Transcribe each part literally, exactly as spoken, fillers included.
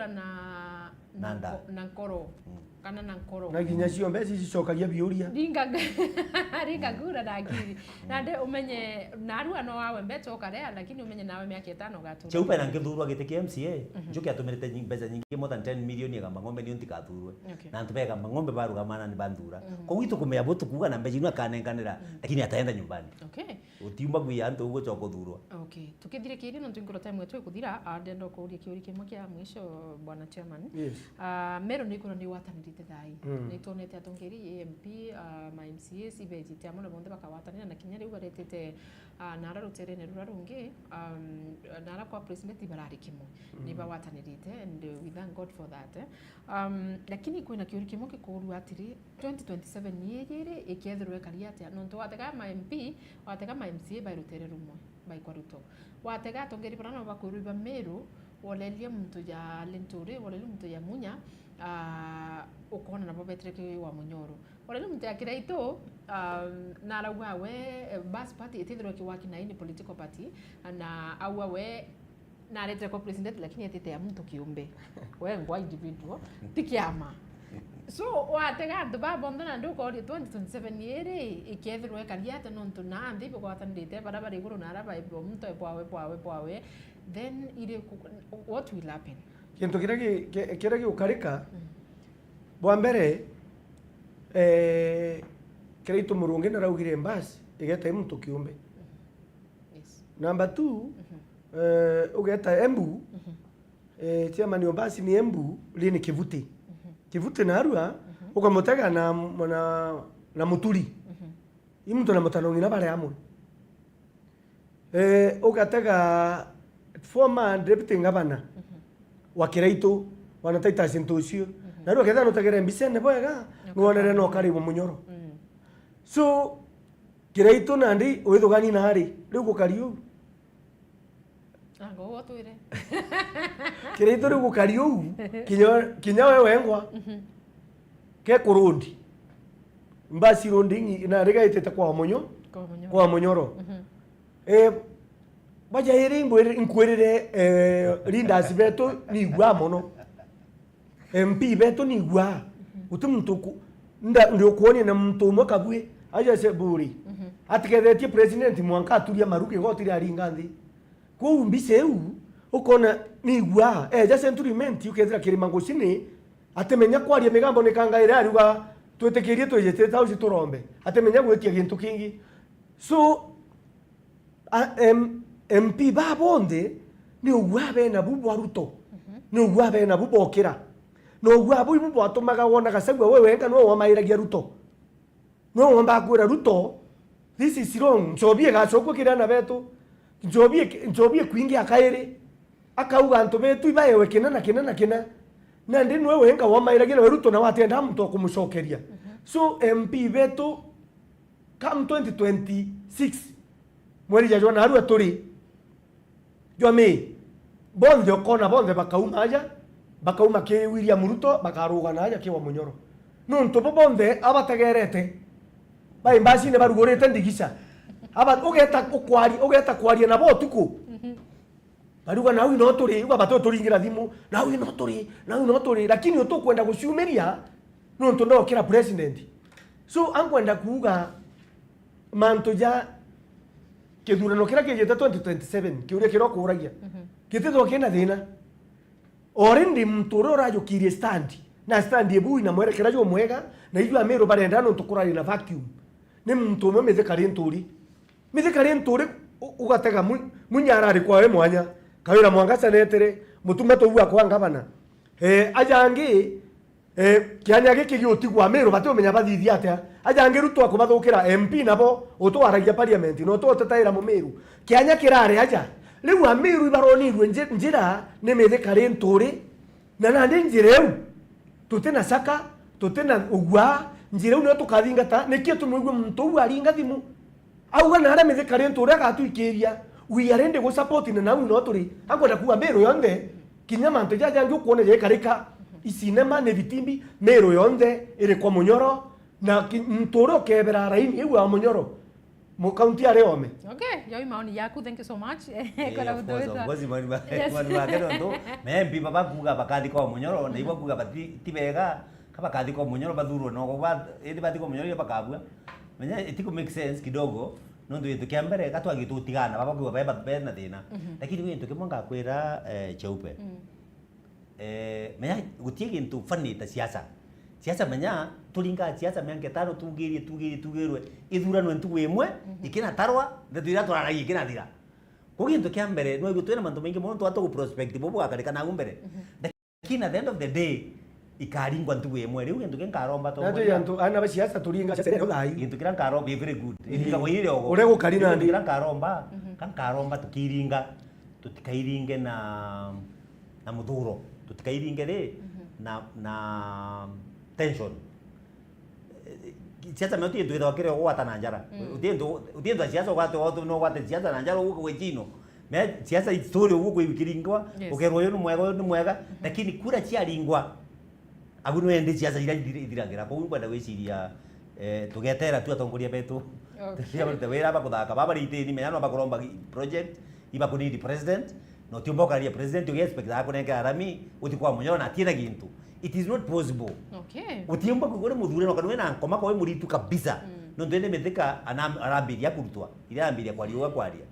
na, na, na nda, nko-, na nkoro, mm, kana na nkoro. Na kinya cio mbeca ici cicokagia biuria. Ringa, ringa kura na akiri. Nandi umenye, narua no wawe mbeca ukarea, lakini umenye nawe miaka itano ugatura. Cheupe na ngithurwa giti kia M C A, mhm, njuke atumirite nyi-, mbeca nyingi more than ten million igamba ng'ombe nio ntikathurwe. Okay. Na antu begamba ng'ombe barugamana ni banthura. Mhm. Koguo itukumenya bu tukuuga na mbeca inu akanenganira, mm, lakini ataenda nyumbani. Okay. Utiumba gwia antu uguo cha kuthurwa. Okay. Tukithirikiria nontu nkuro time yetu ikuthira, ah, ndenda kuuria kiuria kimwe kia mwisho, Bwana Chairman. Yes. Ah, Meru ni ikura ni gwatanirite thaa ii. Mm. Ni twonete atongeri, A M P, ah, ma M C As, ibejite amwe na bonthe bakagwatanira, na kinya riu baretete, ah, nara ruterene rura rungi, um, nara kwa president barari kimwe. Mm. Ni bagwatanirite, and, uh, we thank God for that, eh. Um, lakini kwina kiuria kimwe gikuurua atiri, twenty twenty-seven ni ijiri ikethirwa ikari atia? Nontu watega ma M P, watega ma M C A bai rutere rumwe, baikwa Ruto. Watega atongeri bara nabo bakwirwa iba Meru, woleria muntu ya Linturi, woleria muntu ya Munya, ah, ukona nabo betire ki wa Munyoro. Woleria muntu ya Kiraitu, um, narauga we, eh, bus party itithirwa ikiwaki na any political party, na auga we, naretire kwa president, lakini etite ya muntu kiumbe. We ngwa individual, ti kiama. So, watega antu ba bonthe nandi ukoria twenty twenty-seven iri, ikethirwa ikari atia nontu na nthi bigwatanirite, bara bari iguru na ara bai bo muntu e bwawe, bwawe, bwawe, then iri ku-, what will happen? Kintu kiria gi-, ki-, kiria giukarika, mm, bwa mbere, eh, Kiraitu Murungi naraugire mbasi igeta i muntu kiumbe. Yes. Number two, mhm, eh, ugeta Embu, mhm, eh, chairman wa mbasi ni Embu, ri ni Kivuti. Mhm. Kivuti narua, mhm, ukamutega na, na, na Muturi. Mhm. I muntu na Mutano ng'ina bari amwe. Eh, ugatega former deputy governor, mhm, wa Kiraitu, bwana Titus Ntucio. Mhm. Narua kethira nutegere mbicene bwega, nuonere no kari bo Munyoro. Mm. So, Kiraitu nandi withugani nari, riu gukari uu. Anga uguo twire. Kiraitu riu gukari uu, kinya, kinya we wengwa, mhm, ke kurundi. Mbasi rundi ingi, na rigaitite kwa Munyo-, kwa Munyoro. Kwa Munyoro. Mhm. Eh, baja iri ngwiri-, nkwirire, eh, leaders betu ni igua mono. M P betu ni igua. Mhm. Guti muntu ku-, nda-, ndi ukuonia na muntu umwe kabui, aja se buri. Mhm. Atigethetie president mwanka aturia maru kigoti ria ringa nthi. Kwou mbica iu, ukona ni igua, eja Century Mint, ukethira kirima ngucini, atimenya kwaria migambo ni kanga iria ariuga, twitikirie twijite State House turombe. Atimenya gwitia gintu kingi. So, a, em, M P ba bonthe, ni ugua bena bu bwa Ruto. Mhm. Ni ugua bena bu bokira. Na ugua bu ibu bwatumaga wona Gachagua we wenka nwe wamairagia Ruto. Nwe womba kwira Ruto, "This is wrong. Nchobi igacokua kiri ana betu. Nchobi ik-, nchobi ikwingi akairi." Akauga, "Antu betu ibaewe kina na kina na kina." Nandi nwe wenka wamairagia nawe Ruto nawe atiendaa muntu wa kumucokeria. Mhm. So, M P betu, come twenty twenty-six, mweri ja jwa narua turi, jwa Mei, bonthe ukona bonthe bakauma aja, bakauma ki William Ruto, bakaruga na aja ki wa Munyoro. Nuntu bo bonthe abategerete, bai mbacine barugurite ndigica. Aba, ugeta ukwari-, ugeta kwaria nabo utuku. Mhm. Bariuga, "Nau ino turi," uga, "Batu turingira thimu, nau ino turi, nau ino turi." Lakini utukwenda guciumiria, nuntu ndokira president. So, ankwenda kuuga mantu ja kithurano kiria kijite twenty twenty-seven, kiuria kiria ukuuragia, mhm, gitithwa kina thina. Already muntu uria urajukirie stand, na stand ibu ina mwerekera jumwega, na iju Amiru barenda nuntu kurari na vacuum. Ni muntu umwe Mithika Linturi. Mithika Linturi, u-, ugatega mu-, Munya arari kwawe mwanya, Kawira Mwangaza netire, Mutuma tuuga kwa ngavana. Eh, aja angi, eh, kianya giki giutigwa Amiru batiumenya bathithia atia. Aja angi Ruto akubathukira M P nabo, utwaragia parliament, na ututetaira Mumiru. Kianya kirari aja. Riu Amiru ibaronirue nji-, njira ni Mithika Linturi, na nandi njira iu, tuti na caka, tuti na ugua, njira iu niyo tukathingata, nikio tumwigue muntu uu aringa thimu. Auga na aria Mithika Linturi agatwikiria, we are ready gu support na nau no turi. Akwenda kuuga Miru yonthe, kinya mantu jaja jangi ukwona jaikarika, icinema ni vitimbi, Miru yonthe iri kwa Munyoro, na ki-, muntu uria ukebera raini iu wa Munyoro, Mu county ari ome. Okay, yo i maoni yaku, thank you so much. Eh, Kora of course, of mutwita. Course, maoni ma-, Yes. Maoni make nontu, me M P baba kuuga bakathi kwa Munyoro, na ibo kuuga bati-, ti bega, ka bakathi kwa Munyoro bathurwe no, ba, indi bathi kwa Munyoro iria bakabua. Menya, it could make sense kidogo, nontu gintu kia mbere, gatwagi tutigana, baba kuuga be, be na thina. Mhm. Lakini gintu kimwe ngakwira, eh, Cheupe. Mm. Eh, menya, gutie gintu funny ta siasa. Siasa, menya, turinga siasa miaka itano, tugirie, tugirie, tugirwe, ithuranwe ntugu imwe, mhm, ikinatarwa, ndeto iria twararagia ikinathira. Kuu gintu kia mbere, no igutwira mantu maingi mono, twatu gu prospect bo bugakarika nagu mbere. Mhm. Lakini at the end of the day, ikaringwa ntugu imwe. Riu gintu kia nkaromba to. Natu antu, ana ba siasa turinga siasa iri thai. Gintu kiria nkaromba, very good. Iringa kwa iri ogo. Uria gukari nandi. Gintu kiria nkaromba, mhm, ka nkaromba tukiringa, tutikairinge na, na muthuro, tutikairinge ri, mhm, na, na tension. Eh, siasa meo ti gintu githagwa kiri gwata na njara. Mm. Uti gintu, uti gintu siasa ugwate, no ugwate siasa na njara uguo kwi chino. Me siasa story uguo kwi kiringwa, yes, ukerwa uyu ni mwega, uyu ni mwega, mhm, lakini kura ciaringwa, agu nwe ndi siasa iria ithir-, ithiragira. Koguo nkwenda gwiciria, eh, tugetera tu atongoria betu. Okay. Turia barute wira bakuthaka, baba ritini, menya no bakuromba project, ibakunidi president, na utiumba ukaria president, ugi expect akunenkera rami, uti kwa Munyoro na atie na gintu. It is not possible. Okay. Utiumba kwigua uri muthurano kana wina nkoma kwa wi muritu kabisa. Mm. Nontu indi Mithika ana-, arambiria kurutwa, iria arambiria kwaria uga kwaria.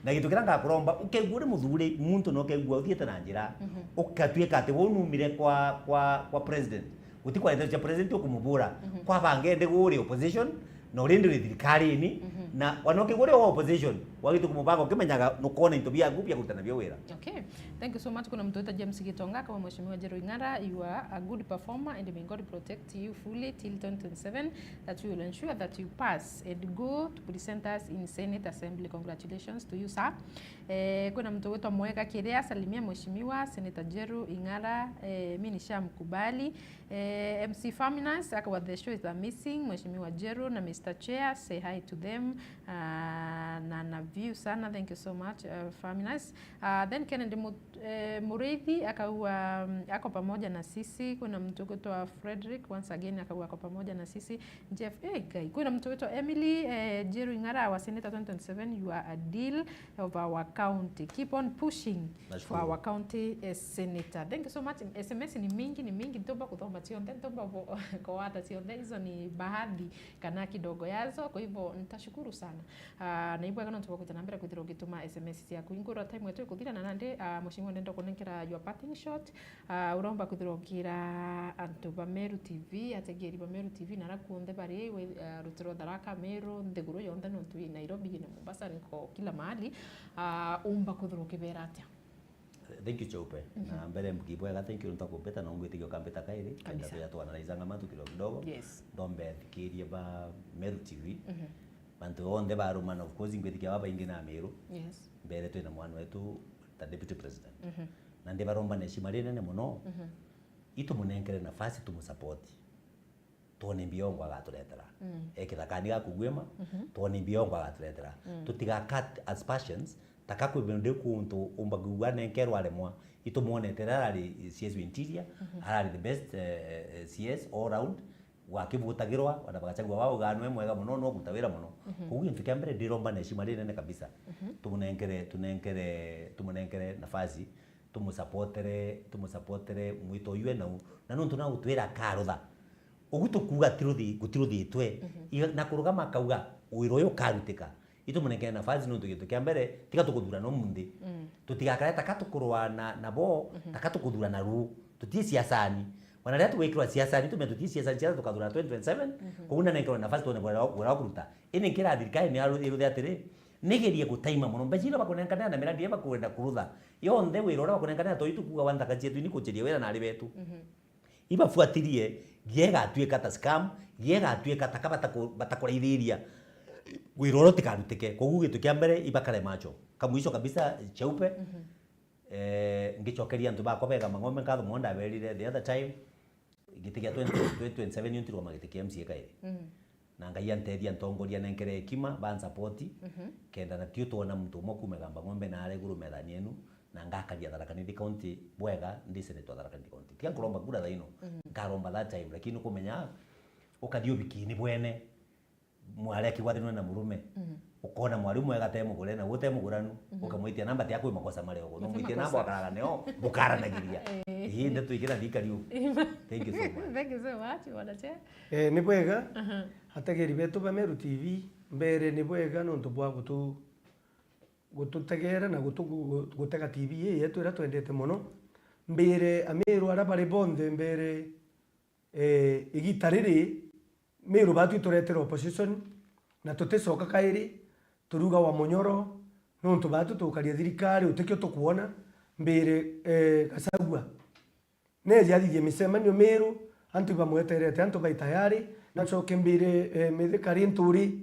Na gintu kiria ngakuromba, ukeigua uri muthuri, muntu na ukeigua uthiite na njira, mhm, ukatuika ati we numire kwa, kwa, kwa president. Guti kwa ndeto cia president ukumubura. Mhm. Kwabanga indi uri opposition, na uri ndi uri thirikarini, mhm, na wana ukeigua uri opposition, wagitu kumubanga ukimenyaga nukwona into biaku bia kuruta nabio wira. Okay. Thank you so much. Kuna mtu wita James Gitonga, kama Mheshimiwa Njeru Ing'ara, you are a good performer and may God protect you fully till twenty twenty-seven, that you will ensure that you pass and go to present us in Senate Assembly. Congratulations to you, sir. Eh, kuna mtu witwa Mwega Kiria, salimia Mheshimiwa Senator Njeru Ing'ara, eh, mi nishamkubali. Eh, M C Faminas, akawa the show is amazing, Mheshimiwa Njeru na Mister Chair, say hi to them. Ah, na, na view sana, thank you so much, uh, Faminas. Ah, then Kennedy Mut-, eh, Muriithi akaua, mm, ako pamoja na sisi. Kuna mtu kuitwa Frederick, once again, akaua ako pamoja na sisi. Jeff, eh, Ngai. Kuna mtu kuitwa Emily, eh, Njeru Ing'ara, our senator twenty twenty-seven, you are a deal of our county. Keep on pushing for our county, eh, senator. Thank you so much. S M S ni mingi, ni mingi. Ntomba kuthoma cionthe, ntomba bo-, kowata cionthe. Hizo ni baadhi kana kidogo yazo. Kwa hivyo, nitashukuru sana. Ah, na ibwega nontu bwa gwita na mbere kwithirwa ugituma S M S ciaku. Ingurwa time yetu ikuthira na nandi, ah, Mheshimiwa ndenda kunenkera your parting shot. Ah, uromba kwithirwa ukira antu ba Meru T V, ategeri ba Meru T V, na ara kuonthe bari, we, ah, rutiro Tharaka, Meru, nthiguru yonthe nontu i Nairobi, na Mombasa, niko kila mahali. Ah, umba kwithirwa ukibera atia? Thank you, Cheupe. Mhm. Na mbere mbuki bwega, thank you nontu akumbita, na ungwitikia ukambita kairi. Kabisa. Kenda tuya twanaraizanga matu kidogo kidogo. Yes. Ndombe athikirie ba Meru T V. Mhm. Bantu onthe barumana, of course, ngwitikia babaingi na Meru. Yes. Mbere twina mwana wetu ta deputy president. Mhm. Na ndibaromba na heshima rinene mono. Mhm. Itumunenkere nafasi tumusapoti. Twone mbiongo agaturetera. Mm. E kithakani ga kugwima, mhm, twone mbiongo agaturetera. Mm. Tutiga cut aspersions, taka kwi bindi kuntu umba kwigua nenkerwa aremwa. Itumwonete arari C S wa interior, mhm, arari the best, eh, eh, C S all round, wakivutagirwa, ona bagachagua wa uganwe mwega mono, no kuruta wira mono. Mhm. Koguo gintu kia mbere ndiromba na heshima rinene kabisa. Mhm. Tumunenkere, tunenkere, tumunenkere nafasi, tumusapotere, tumusapotere mwito uyu enau. Na nontu na gutwira akarutha. Ugu tukuuga ti ruthi-, gutiruthitwe. Mhm. Iga-, na kurugama akauga, wira uyu ukarutika. Itumunenkere nafasi nontu gintu kia mbere, tiga tukuthurana umunthi. Mm. Tutigakare taka tukurwa na, na bo, mhm, taka tukuthurana ruu. Tutie siasani. Wana riria tugwikirwa siasani, tume tutie siasani, siasa tukathurana twenty twenty-seven, mhm, koguo nanenkerwe nafasi twone wira wa, wira wa kuruta. Ini nkira thirikari ni aru-, iruthe atiri, nigerie gutaima mono. Mbeca iria bakunenkanira na miradi iria bakwenda kurutha, yonthe wira uria bakunenkanira, to itu kuuga wa nthaka cietu ini kucheria wira na ari betu. Mhm. Ibafuatirie, gia igatuika ta scam, gia igatuika taka bataku-, batakuraithiria. Wira uria utikarutike. Koguo gintu kia mbere, ibakare macho. Kamwisho kabisa, Cheupe, mhm, eh, ngicokeria antu bakwa bega Mang'ombe nkatho mono, ndaberire the other time, giti gia twenty, twenty twenty-seven ntiroma giti kia M C A kairi. Mhm. Na Ngai antethia, ntongoria, nenkere hekima, bansapoti, mhm, kenda na tio twona muntu umwe kuuma Igamba Ng'ombe na are iguru methani yenu, na ngakaria Tharaka Nithi County bwega, ndi senator wa Tharaka Nithi County. Tiga nkuromba kura thaino, mhm, nkaromba that time, lakini nukumenya ukathi ubikini bwene, mwari akigwathinwe na murume, mhm, Ukona mwarimu mwega te mugure na gute muguranu, mhm, ukamwitia namba, tia kwi makosa mari ogo. No mwitie namba, akaraga neo, bukaranagiria. Eh. Ii, ndeto ikira thikari u. Thank you so much. Thank you so much, Bwana Chair. Eh, ni bwega. Aha. Ategeri betu ba Meru T V, mbere ni bwega nontu bwa gutu-, gututegera na gutu-, gu-, gutega T V ii yetu iria twendete mono. Mbere Ameru aria bari bonthe mbere, eh, igita riri, Meru batwi turetere opposition, na tuticoka kairi, turiuga wa munyoro, nontu batwi tukaria thirikari, utikio tukwona, mbere, eh, Gachagua. Neeje athithie micemanio Meru, antu ibamweterete, antu bai tayari, na ncoke mbire, eh, Mithika ri Nturi.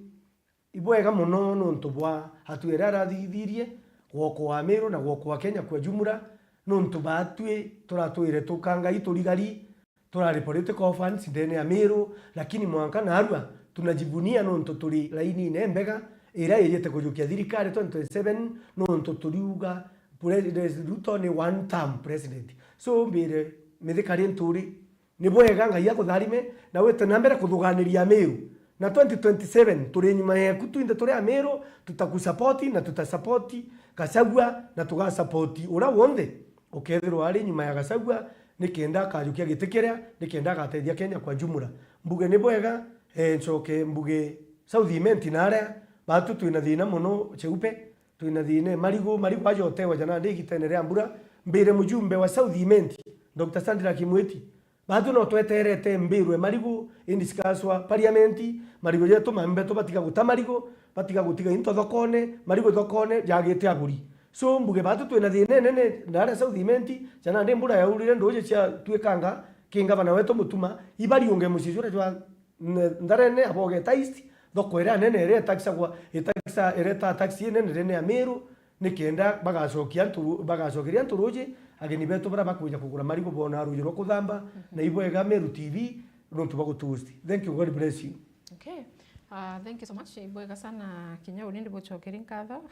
Ibwega mono nontu bwa hatua iria arathithirie, gwokoa Meru na gwokoa Kenya kwa jumla, nontu batwi turatwire tukangai turigari, turari political orphans ndene ya Meru, lakini mwanka narua tunajivunia nontu turi lainine mbega iria ijite kujukia thirikari twenty twenty-seven, nontu turiuga President Ruto ni one term president. So mbire Mithika ri Nturi, ni bwega Ngai akutharime na wite na mbere kuthuganiria Meru. Na twenty twenty-seven turi nyuma yeku twinthe turi Ameru, tutakusupport na tutasapoti Gachagua na tugasapoti uria wonthe ukethirwa ari nyuma ya Gachagua, nikenda akajukia giti kiria, nikenda agatethia Kenya kwa jumla. Mbuge ni bwega, eh, ncoke mbuge South Imenti na aria, batu twina thina mono Cheupe, twina thina e marigu, marigu aja utewa ja nandi igitene ria mbura. Mbire mujumbe wa South Imenti, Doctor Sandra Kimwiti, batu no tweterete mbirwe marigu indiscusswa parliament, marigu jetu mambetu batiga guta marigu, batiga gutiga into thokone, marigu thokone jagite aguri. So mbuge batu twina thina inene na aria South Imenti, ja nandi mbura yaurire nduji cia twikanga ki ngavana wetu Mutuma, ibariunge mucii juria jwa N-, Ntharene, abogeta East, thoko iria nene iria itaxagwa, itaxa-, ireta tax inene ndene ya Meru, nikenda bagacokia antu, bagacokeria antu ruji, ageni betu baria bakwija kugura marigu bona ruji rwa kuthamba, mhm, na ibwega Meru T V, nontu bwa gutuhost. Thank you, God bless you. Okay. Ah, thank you so much. Ibwega sana kinya uni ndibucokeri nkatho.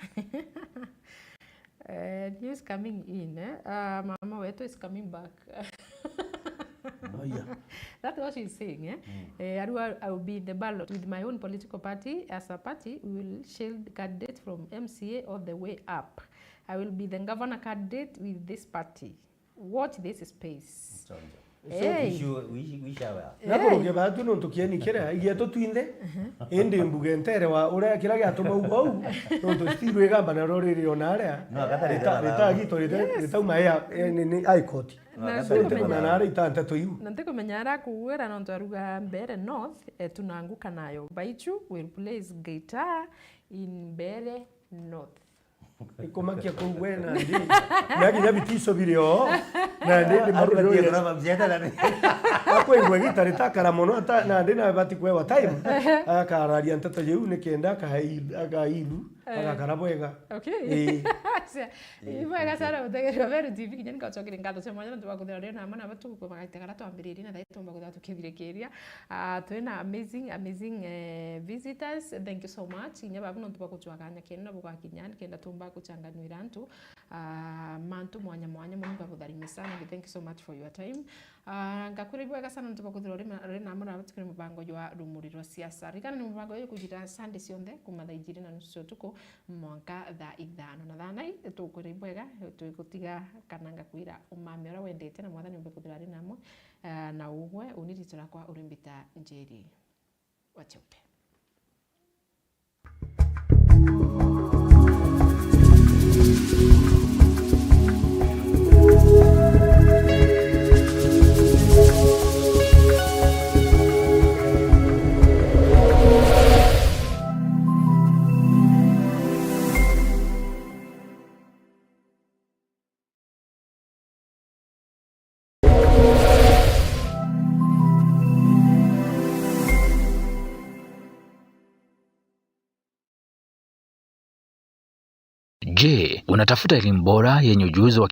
Eh, news coming in, eh? Ah, mama wetu is coming back. Oh, yeah. That's what she's saying, eh? Mm. Eh, Arua, I will be in the ballot with my own political party. As a party, we will shield candidate from M C A all the way up. I will be the governor candidate with this party. Watch this space. Mchonjo. So, hey, we should, we should, we shall well. Hey. Nakurukia batu nontu kieni kiria gietu twinthe, indi mbuge ntere wa uria kiria giatuma ugwa uu, nontu still igamba na roriri ona aria. No, akata rita, rita, rita gitu, rita, yes, ritauma ya, eh, ni, ni High Court. Na akata rita ntikumenya, na aria ita nteto iu. Na ntikumenya aria akugwira nontu aruga Mbeere North, eh, tunaanguka nayo. Baichu will plays guitar in Mbeere North. Ikumakia kuu we nandi. Na kinya bitiso biri o. Nandi ndi marujo ye. Akwengwe gitari takara mono ata nandi na bati kwewa time. Akararia nteto yeu nikenda akailu, akailu, eh, agakara bwega. Okay. Eh. Ibwega sana mutegeri wa Meru T V, kinya nikacokire ngatho cia mwanya nontu bwa kuthira rio na amwe na batu kwa magaitegara twambiririe na thai tumba kuthira tukithirikiria. Ah, twina amazing, amazing, eh, visitors. Thank you so much. Inya babu nontu bwa kuchwaganya kenda na bugwakinya, nikenda tumba kuchanganwira antu, ah, mantu mwanya mwanya. Mungu abutharime sana. Thank you so much for your time. Ah, ngakwira ibwega sana nontu bwa kuthira uri ma-, uri na amwe na batukire mubango jwa Rumuri rwa Siasa. Rikana ni mubango uyu kujira Sunday cionthe kuma thaa ijiri na nusu cia utuku mwanka thaa ithano. Na thaa nai tukwira ibwega, twigutiga kana ngakwira umame uria wendete na Mwathani umbe kuthira ari na amwe. Ah, na ugwe, uni riitwa riakwa uri mbita Njeri wa Cheupe. Je, unatafuta elimu bora yenye ujuzi wa